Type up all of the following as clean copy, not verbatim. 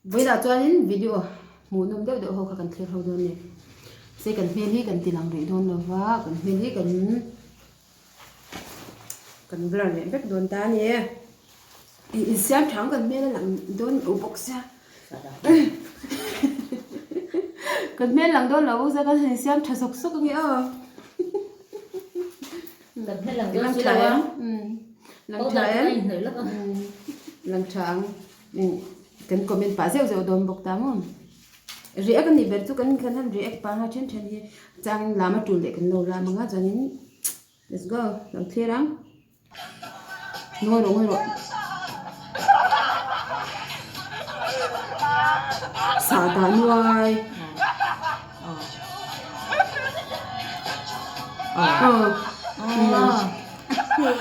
Vawiinah chuanin video hmuhnawm deuh deuh ho kha kan thlir ho dawn a ni. Mahse kan hmel hi kan ti lang rih dawn lo va, kan hmel hi kan kan blur leh vek dawn ta a ni. Ih insiam tha ang kan hmel a lang dawn lo bawk sia kan hmel lang dawn lo bawk sia kan han insiam tha sawk sawk ange aw. Kan hmel lang dawn si lo a. Lang tha em? Lang tha ang. Kan comment pah zeuh zeuh dawn bawk ta maw? React a nih ber chu kan kan han react pah anga then then hi chang lam a tul leh kan lo lam anga chuanin let's go lo thlir ang. Ngawi rawh ngawi rawh. Sahdah nuai.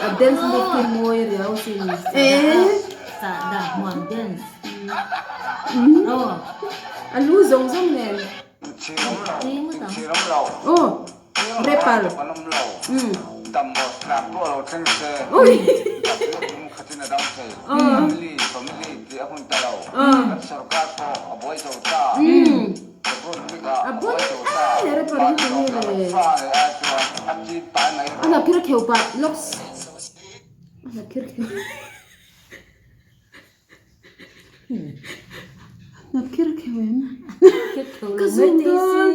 A dance move khi mawi riau sin. Sahdah hmuam dance. A lu zawng zawng nen. Aw rapper. A bun ai a rapper hi chu nge le. A na phir kheu pah lawks. A na phir kheu. A na phir kheu em. Ka zoom dawn.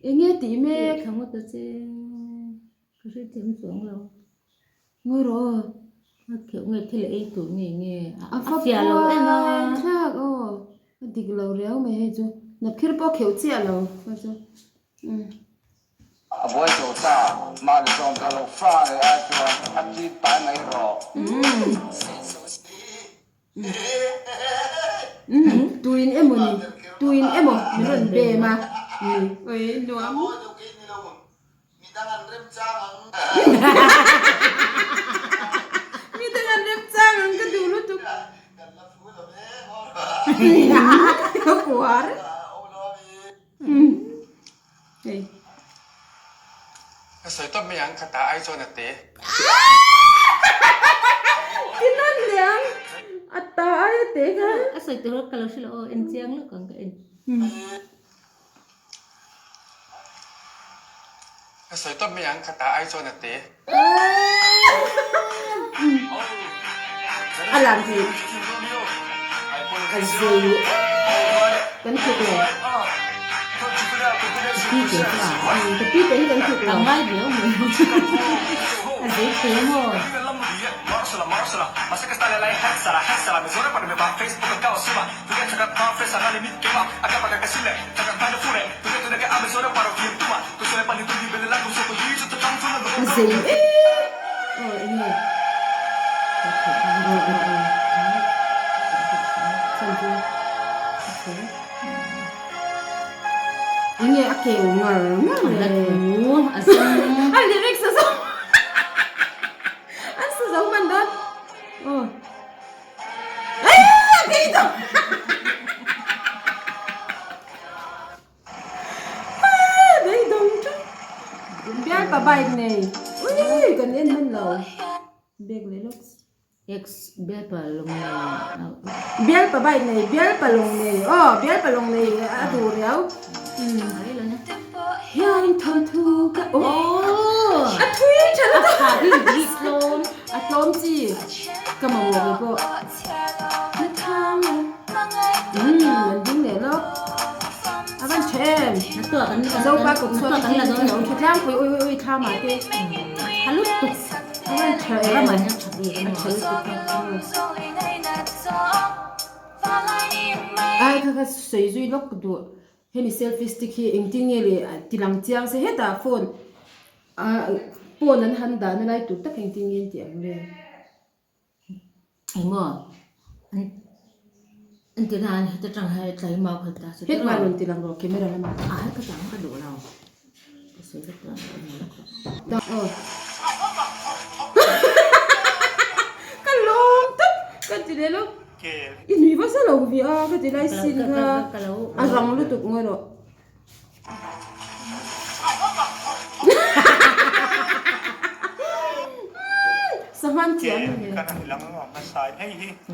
Enge tih mek. Ka hrethiam chuang lo. Ngawi rawh. A kheuh nge thil a ei tur nge nge a fiah lo em a. Thlak aw a dik lo riau mai hei chu naphir pawh kheuh chiah lo kha chu umm. A buai tho ta, mahni zawm ta lo fa leh ai chuan a chip pai mai rawh. Umm tuin emaw ni tuin emaw min rawn bem a ni oi nuam. Midang an remchang ang. Midang an remchang ang ka duh lutuk. Kan la phu lo e maw. Ka puar. Hei. Ka sawi tawp mai ang kha ta ai chuan a te. Ti nan leh ang. A ta ai a te kha. A sawi tur ka lo hre lo aw en chiang lawk ang ka en. Ka sawi tawp mai ang kha ta ai chuan a te. A lam thei a zei kan tluk lo. Pi te chu a. Ka pi te hi kan tluk lo. A ngai viau mai. A zei thei a maw? A zei em aw enge aw aw aw chhan chu enge a keu ngar ngar le a lyrics a zawng an sa zo hman dawn aw. Bialpa bike nei ui kan en hman lo bag leh lawk ex bialpa lawng nei bialpa bike nei bialpa lawng nei aw bialpa lawng nei a duh riau hian thawnthu ka aw a thui tha lutuk a hi hi tlawm A tlawm chi ka mamawh ve pawh. Umm an ding leh lawk. A van tha em. Zopa kawt chhuak hi chu lo tha tlangpui ui ui ui thla mah te. A lutuk. A van tha em. A tha lutuk. Ai kha kha sawi zui lawk duh. Hemi selfie stick hi engtin nge le ti lang chiang se hetah phone Ah phone an han dahna lai tur tak engtin nge an tih ang le? Engmaw an an ti nan heta tang hian tlai mau kha ta Het mai rawn ti lang rawh camera lamah. A het ka tang ka duh lo. Ka sawi vek tawh ang ka aw. Ka lawm tawp ka ti leh lawk. I nui vasa lo vi a ka ti lai sin kha a rang lutuk ngawi rawh. Sanghan chiah a ni.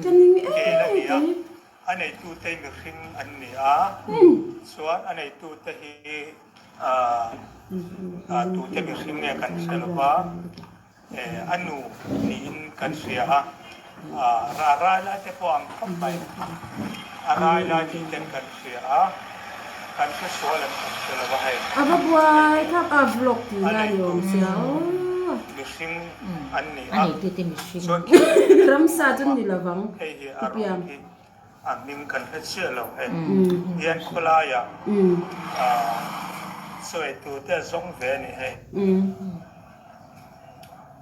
Ka ning em em. A neitute mihring an ni a, chuan a neitute hi tute mihring nge kan hre lo va, a nu niin kan hria a, a rai lai te pawh ang khawp mai, a rai lai ni ten kan hria a, kan hre sual em kan hre lo va hei. A va buai khap a vlog tih A na ni awm neitute sia chu aw. mihring an ni A a, neitute mihring. chuan Ramsa chu ni lovang hei hi a ka rawng piang. hi A hming kan hre chiah lo hei. Hian khawlaiah chawitute a zawng ve a ni hei.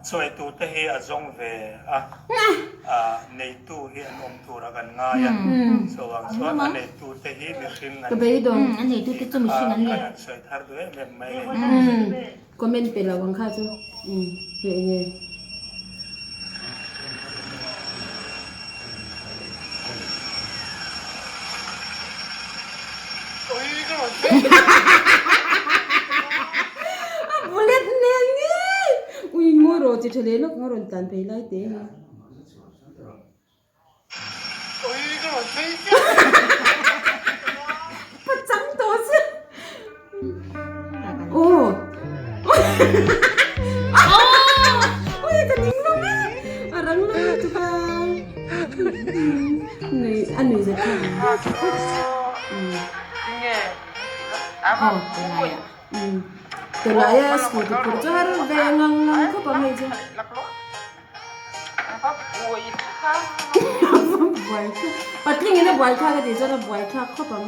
Chawitute hi a zawng ve a, neitu hi an awm tura kan ngai a. Chuvang chuan a neitute hi mihring an ni tih kha kan han sawi thar duh em em mai a ni. Comment pe lo ang kha chu hei enge. A bullet nen ngei ui ngawi rawh chi tha leh lawk ang a rawn tlan phei lai te hi. Pachang tawh che. Aw. Ui ka ding lo e. A rang lo lutuk a. Nui a nui zet kha. Aw tunlai ah. Tunlai a scooty phurh chu har ve ngang ngang khawp ang hei chu. Patling in a buai thlak a tih chuan a buai thlak khawp ang.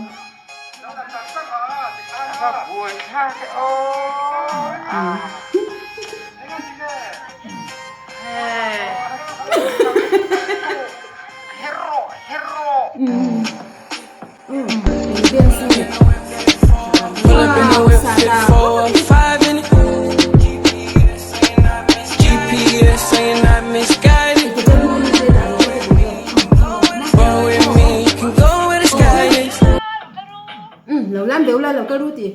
Lo lam deuh la lo ka ru ti.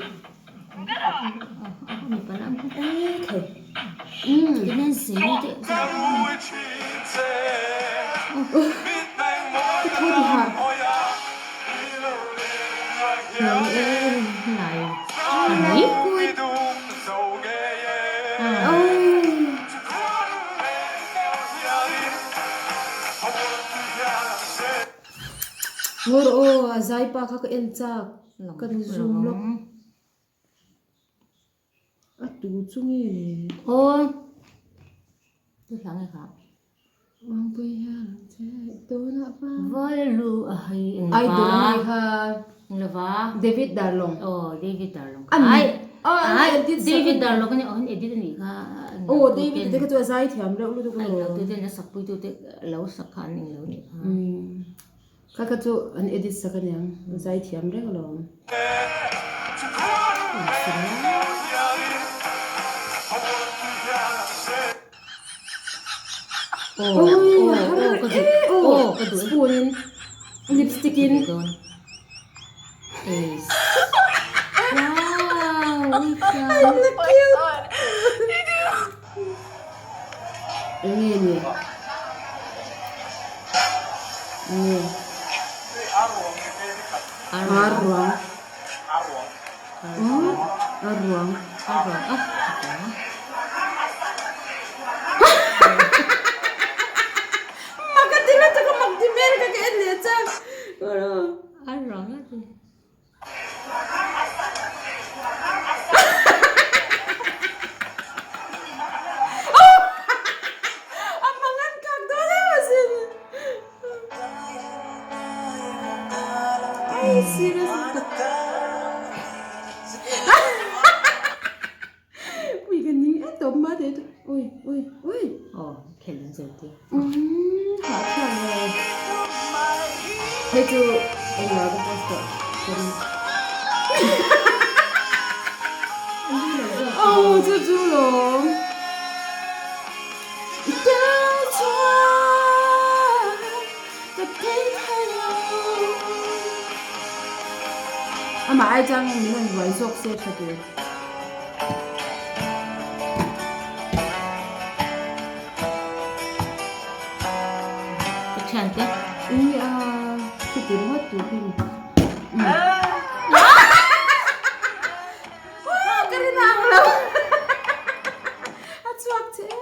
Ngawr aw a zai pa kha ka en chak ka zoom lawk. A tu chu nge le? Aw chu hla nge kha? Mangpui hian ang che tawnah va. Valu a hei eng Ai lova. tur a ni kha. Eng lova. David Darlong. Aw David Darlong. An Ai ai edit David Darlong ani an edit a nih kha. Aw David te kha chu a zai thiam reuh lutuk alawm. Englo tu ten a sak pui tu te lo sak kha an englo nih kha. Kha kha chu an edit sak aniang, zai thiam reng alawm. Oi a har e aw spoon in lipstick in. Enge ni? Enge? Ar ruang. Ar ruang. Ar ruang. Mak a ti lutuk a mak ti vel ka ka en leh chak. Ar ruang a ti. A hmang an khak dawn em asin. Ai serious lutuk. Ui ka ning e tawp ma te chu. Ui ui ui. Aw khelh an zir tir. Umm hah thlak ve. Hei chu engmah ka post tawh. Aw chu chu lawm. I tel chuan ka thei thei lo. Amah ai chuan min rawn buai zawk se tha tur. Ka thian te. Nia, chuti ringawt. tur khi ni. Ka rin ang lo. A chhuak che e.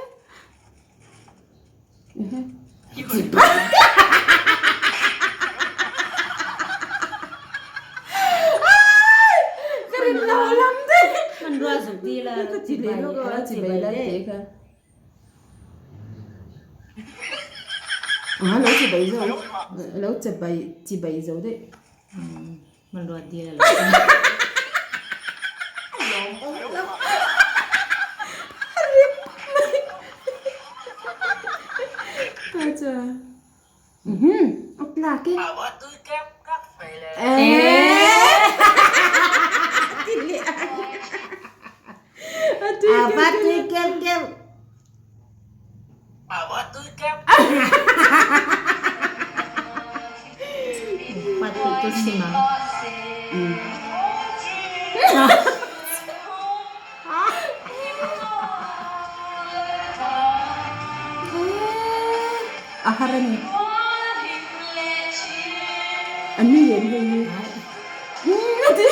Ka rin lo lam daih. Hmanrua zawh tir a. Ka ti leh lawk a, a chibai lai te kha. A lo chibai zo, a lo chibai chibai zo daih. Hmanrua tir a lo. A tlak e. Eeeee. Ti leh ang. A tui A va tui keuh keuh. Pa tih chu sim ang. A har a ni. A nui em hei hi. A ti.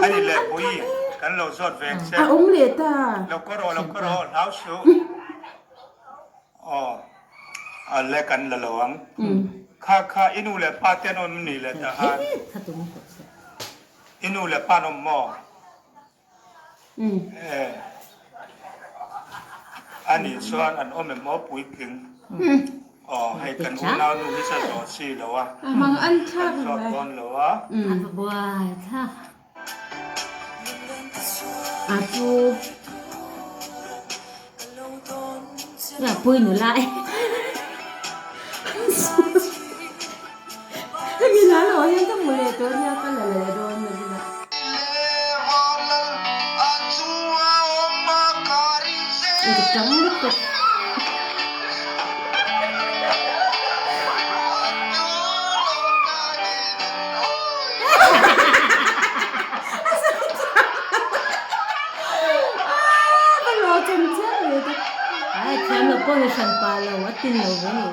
Ani leh pui kan lo zawt veng che. A awm leh ta. Lo kawr aw lo kawr aw hlau suh. Aw a le kan la lo ang. Kha kha i nu leh pa te an awm ni leh ta han. I nu leh pa an awm maw? E, ani chuan an awm em aw puitling. Aw, hei kan unau nu hi sa zawh chi lo a. Kan zawt dawn lo a. A va buai thlak. A pu. A pui nula e. Hemi la lo ah hian ka hmu leh tawh nia ka la leh dawn na bulah. Ka tang lutuk. Ai thiam lo pawh ni hran pa lo a tin lo ve ni.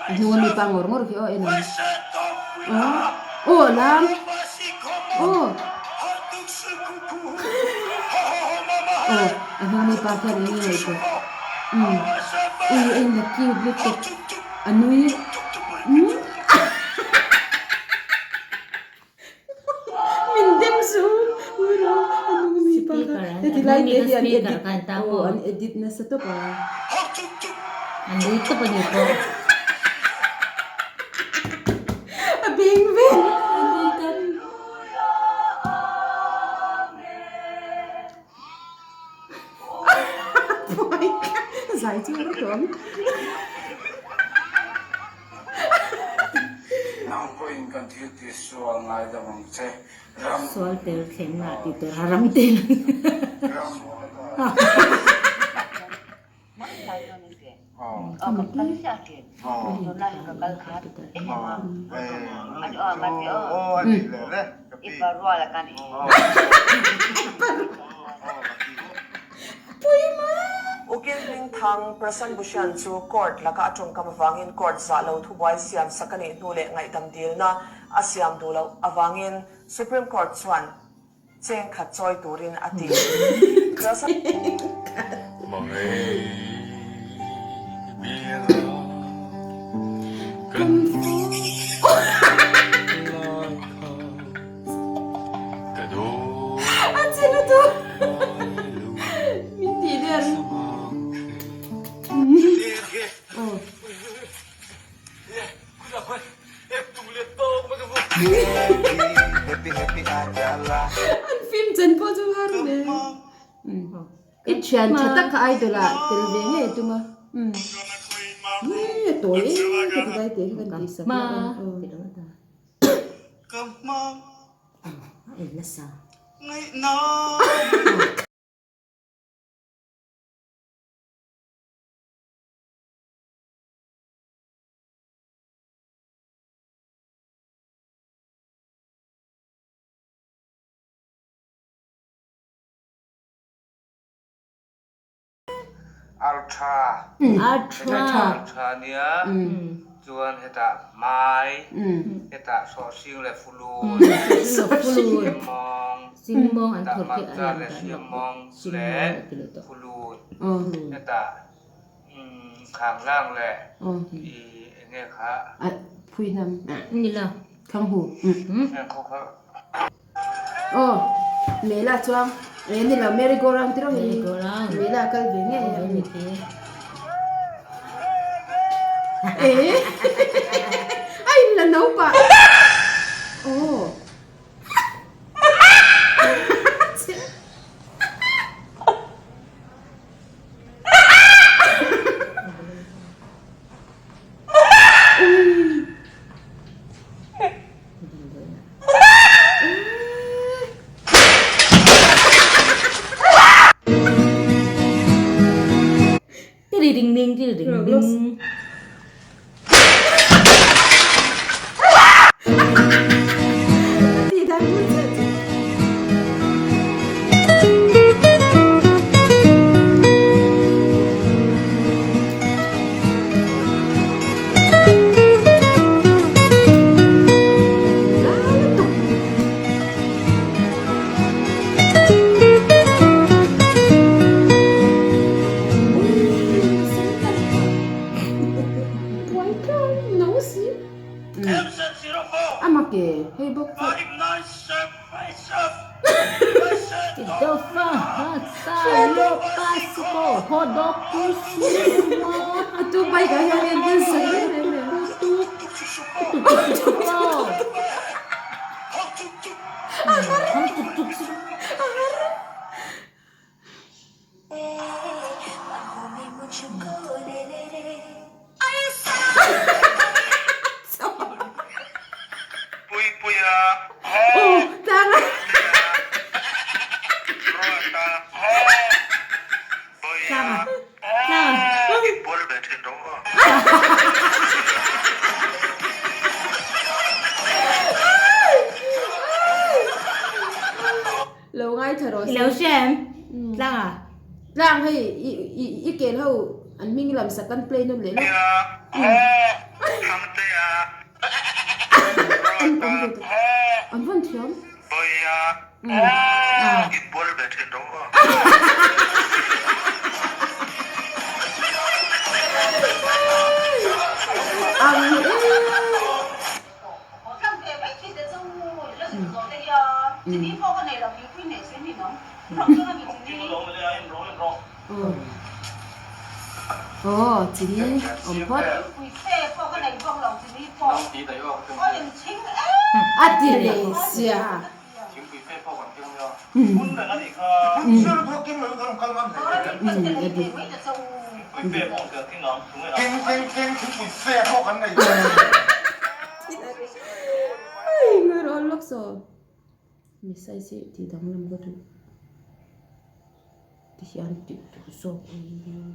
A hnung ami pa ngawr ngawr khi aw en ang. Aw lam. Aw. Aw a hnung ami pa khian eng nge ngaihtuah. Umm ui a inla cute lutuk a nui. Umm. Min dem suh u ro a nung mi pa kha heti lai te hi an edit aw an edit nasa tawp a. An nui tawp a ni pawh. A beng vel a nui tawp. Zai chu a tawm. Nang pawhin kan thil tih sual ngaidam ang che. Ram. Sual tel thleng lah tih tur a ram tel. Ram. Ukil Hmingthang Prasan Bhushan chu court laka a tawngkam avangin court zah lo thubuai siam sak a nih hnu leh ngaihdam dilna a siam duh loh avangin Supreme Court chuan cheng khat chawi turin a ti. Prasan. A che lutuk min tih der. An film chan pawh chu har ve. I thian tha tak kha idol ah tel ve ngei a tum a. A tawi em ka ti dai tih kha kan tih sak leh a. Artha. Artha. Artha nia. Chuan hetah hmai. Hetah sawhsing leh fulun. Fulun. Singmawng. Hetah marcha leh siamawng leh fulun. Hetah khanglang leh i enge kha. Phuihnam. Nila. Khanghu. Heng kho kha. Aw Mela chuang eh ni lo merry go round tiraw hei Mela kal ve ngei a ni eh a in la no pah aw Lo ngaithla rawh se. I lo hria em? Tlang a? Tlang hei i i i kel ho an hming lam sak kan play nawn leh lawk. An awm ve tawh. An vawn thiam. Ang e. Aw chini awm phawt. A ti leh sia. Mi size hi tih danglam ka duh ti hian tih tur zawk a ni lo.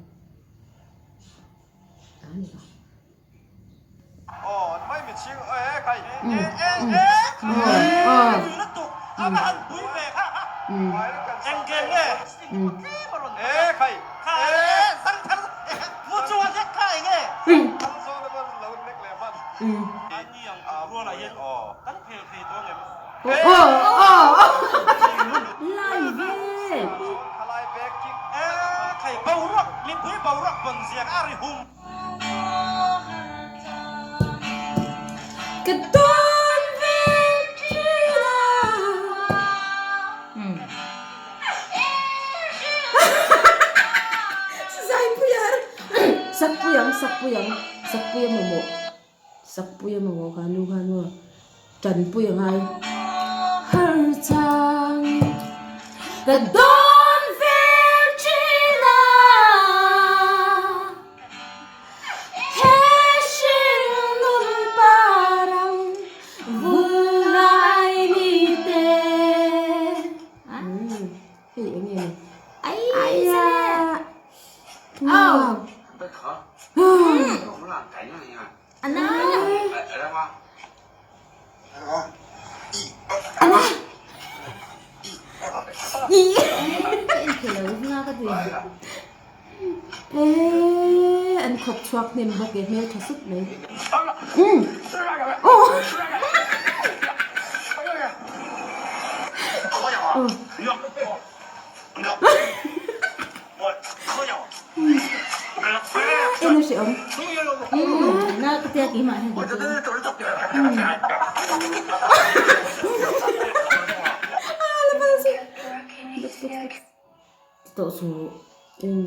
Ka dawn ve thin a. Zaipui har. Sakpui ang, sakpui ang, sakpui a mamawh. Sakpui a mamawh kha nu khan maw tanpui a ngai. Har chang ka dawn ve thin a. He hringnun parang vulai ni te. Hei eng nge ni? Aia! Wow! Ana! Eee an khawp chhuak hnem bawk e hmel tha sup mai. Umm aw En a hrehawm. Na ka tia keimah hian ka tia. Ti tawh su. Eng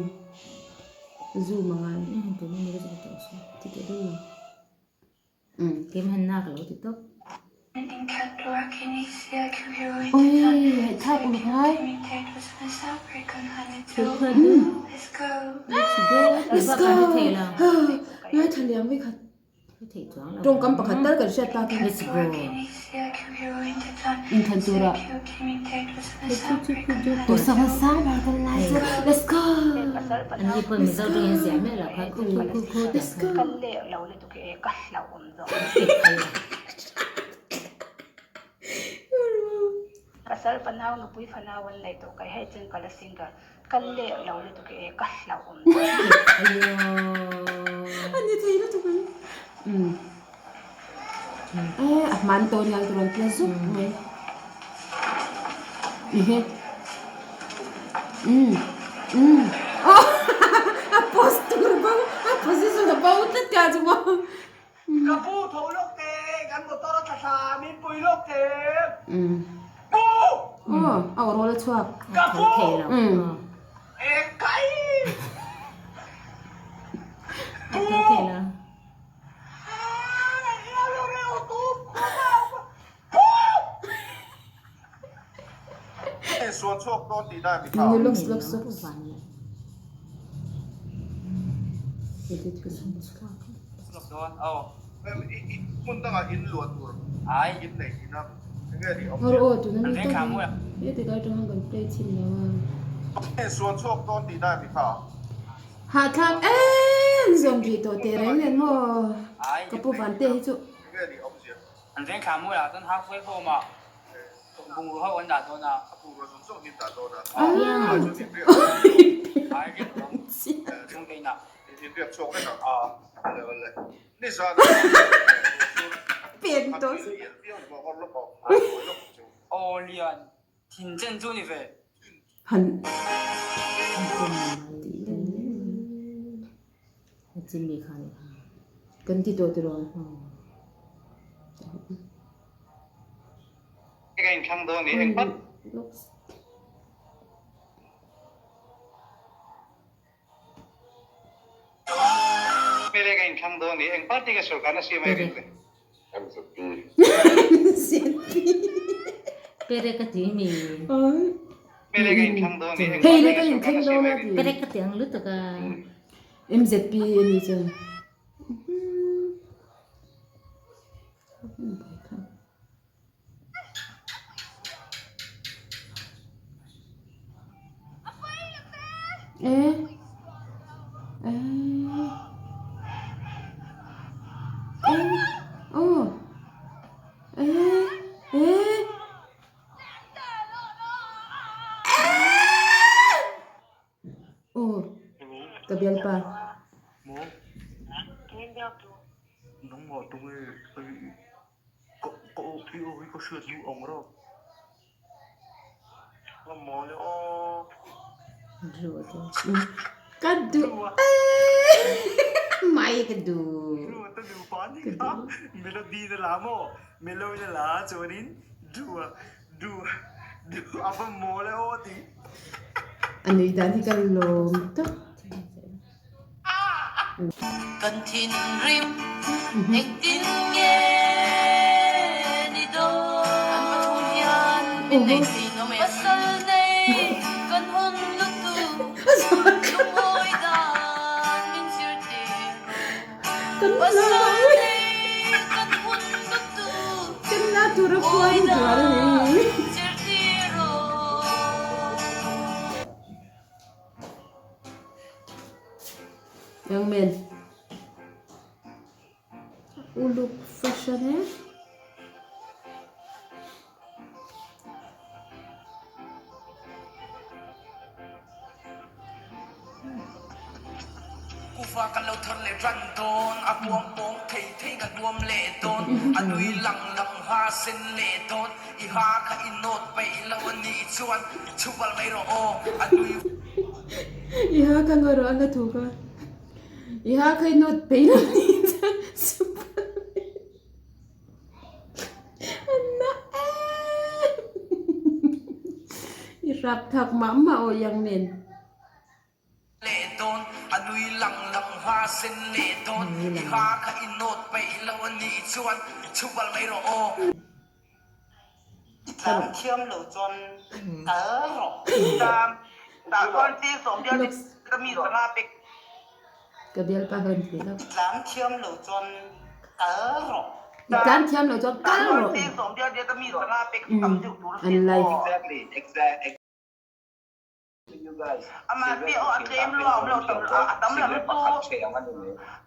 zoom a ngai. Tun a ni ka ti tawh su. Ti tawh dawn lo. Keimah hian na ka lo ti tawp. Oi ngaihthlak uluk ngai. Let's go. Ngaithla liam vek khat. Tawngkam pakhat tal kan hriat tak in. Let's go. Inthan tura. Tusak na sang ber kan lai chu. Let's go. An ni pawh Mizo tawng in ziah miah lo kha khu khu khu khu Let's go. Pasal fanau nupui fanau an neih tawh kai hei chuan ka la single ka leh lo lutuk e ka hlauhawm A ni thei lutuk ang. Umm. Eh a hman tawn ngal tur an tia zuk mai. Ihe. Umm. Umm. Oh a post tur bo a position a bo tlat ka chu maw. Ka pu tho lawk te kan motor a thla thla min pui lawk te. Pu! Aw, a aw rawl a chhuak. Ka pu! E kai! Pu! Suan chhuak dawn tih na mi kha. Looks looks looks. Hmun dangah in luah tur in nei tih na enge ni awm Aw tuna mi tak hi he ti lai atanga kan play chhin lo a. Suan chhuak dawn tih na mi kha. Hahthlak em zawm rih tawh teh reng nen maw ka pu Vante hi chu. Enge ni awmzia. An veng thla mawi ah chuan halfway home ah bungrua ho an dah dawn a. A bungrua zawng zawng hi an dah dawn a. Ah. Ai riak lo chhungte inah. In riak chhuak vek ang. Awle awle. Nizan Pen tawh. Aw lian thin chen chu ni ve. Han. Kan ti tawh tiraw? Ka inthlang dawn ni eng pat. Mele ka inthlang dawn ni eng party ka sorkar na siam ai rin le. MZP. Pere ka ti mi. Mele ka inthlang dawn ni eng Hei le party ka ka sorkar inthlang na dawn siam a ai rin ti. Pere ka ti ang lutuk a. MZP a ni chuan. Eh. Eh. Eh. Oh. Eh. Eh. Aw ka bialpa. Ka duh mai ka duh. A nui dan hi ka lawm tawp. Kan thinrim engtin nge ni dawn? Kan pathum hian min nei thei ngam em? Pasal nei kan hun lutuk lungawi dan min zirtir rawh. Pasal nei kan hun lutuk lungawi dan min zirtir rawh. Young man. Uluk fashion e. leh ran dawn a huam pawng thei thei ka nuam leh dawn a nui lang lang ha sen leh dawn i ha kha i nawt peih lo a nih chuan chhupal mai rawh aw a nui I ha kha ngawi rawh a la thuk a i ha kha i nawt peih lo a nih chuan chhupal mai a na em i rap thak mah mah aw iang nen. Leh dawn, a nui lang lang ha sen leh dawn, i ha kha i nawt peih lo a nih chuan chhupal mai rawh aw. I tlan thiam lo chuan kal rawh. Tlan tah chuan chi sawm bial te ka mi sanga pek. Ka bialpa ka rawn ti leh lawk. I tlan thiam lo chuan kal rawh. I tlan thiam lo chuan kal rawh. Chi sawm bial te ka mi sanga pek tam deuh tur a An live. Amah te aw a tlem lo a awm lo tam a tam lam chu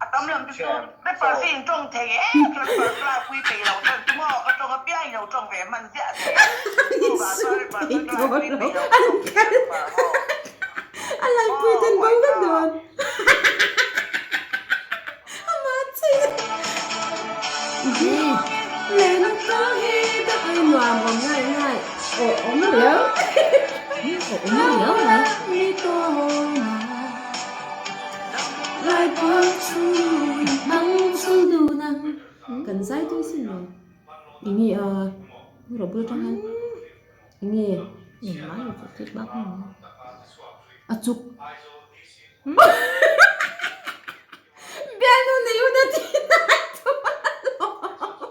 a tam lam te chu paper hi in tawng thei e chuan first class pui peih lo chuan chu maw ka tawng apiang in lo tawng ve hman ziah thei a chuvang chuan paper first class pui peih lo paper ho A laipui ten bo vek dawn. Kan zai tui sin lo enge a rawh bul atang hian enge a chuk. Bialnu nei hun a ti nai chu alawm.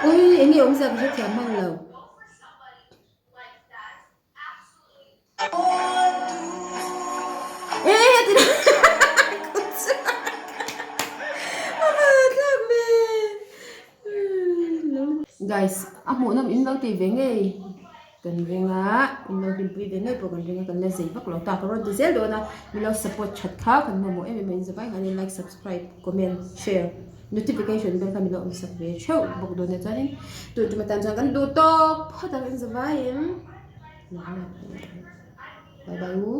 Ui eng nge awmzia ka hrethiam hman lo. E heti Guys a hmuhnawm in lo ti ve ngei kan ring a in lo hlimpui ve ngei pawh kan ring a kan la zei vak lo ta ka rawn ti zel dawn a min lo support that kha kan mamawh em em a in zavai hian like subscribe comment share notification bell kha min lo awm sak ve theuh bawk dawn nia chuanin tun tum atan chuan kan duh tawk phawt ang in zavai em. Bye bye u.